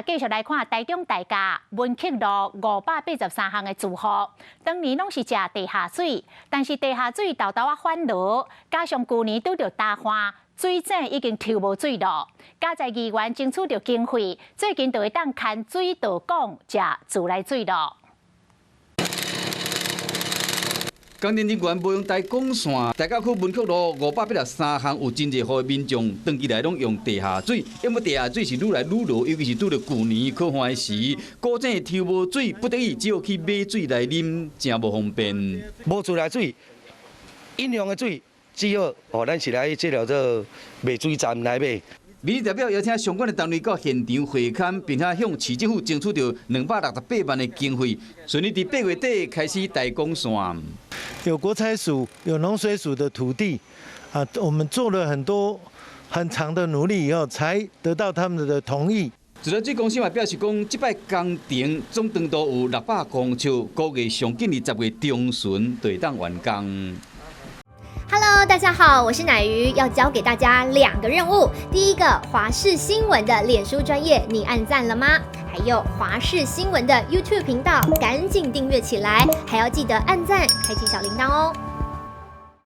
若繼續來看台中大甲文曲路583項的住戶，當年攏是食地下水，但是地下水沓沓仔反流，加上舊年拄著大旱，水井已經抽無水咯。佳哉議員爭取著經費，最近就會當牽水道管食自來水咯。工程人員無用台管線，大甲區文曲路583項有真濟戶的民眾，長期來攏用地下水，因為地下水是愈來愈濁，尤其是拄著舊年乾旱時，古井抽無水，不得已只好去買水來啉，誠無方便。無自來水，飲用的水只好哦，咱是來這條做賣水站來買。民意代表邀請相關的單位到現場會勘，並且向市政府爭取著268萬的經費，順利佇8月底開始台管線。有國財署、有農水署的土地，啊，我們做了很多很長的努力以後，才得到他們的同意。自來水公司嘛表示講，這擺工程總長度有600公尺，估計上緊佇10月中旬就會當完工。 Hello，大家好，我是乃瑜，要交給大家兩個任務。第一個，華視新聞的臉書專頁，你按讚了嗎？還有華視新聞的 YouTube 頻道，趕緊訂閱起來，還要記得按讚，開啟小鈴鐺哦。